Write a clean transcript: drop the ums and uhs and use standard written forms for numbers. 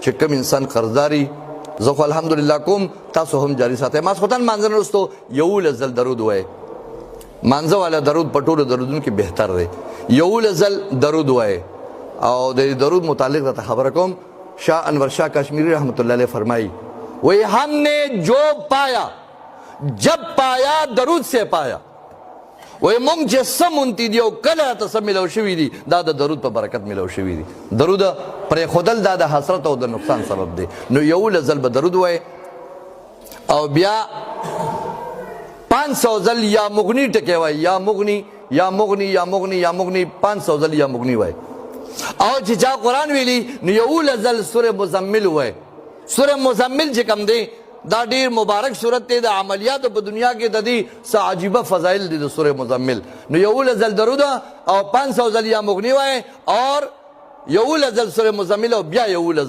چې کوم انسان قرضداري، زه خو الحمدلله کوم، تاسو هم جاری ساتئ. ماسخوتن مانځه نه وروسته 11 ځل درود ووایئ. مانځه والا درود په ټولو درودونو کې بهتر دی. 11 ځل درود ووایئ. او د درود متعلق درته خبره کوم. شاه انور شاه کشمیری رحمت الله علیه فرمایي، وایي هم نے جو پایا جب پایا درود سے پایا. وایي مونږ چې څه مونتي دي او کله راته څه میلاو شوي دي، دا د درود په برکت میلاو شوي دي. درود پرېښودل دا د حسرت او د نقصان سبب دی. نو 11 ځل به درود وایي او بیا 500 ځل یا مغنی ټکی وایي، یا مغنی، یا مغنی، یا مغنی، یا مغنی، 500 ځل یا مغنی وایي. او چې چا قرآن ویلي نو 11 ځل سورة مزمل وایي. سورة مزمل چې کوم دی دا ډیر مبارک سورت دی، د عملیاتو په دنیا کې د دې څه عجیبه فضایل دي د سورة مزمل. نو 11 ځل درود او 500 ځل یا مغنی وایي، او 11 ځل سورة مزمل او بیا 11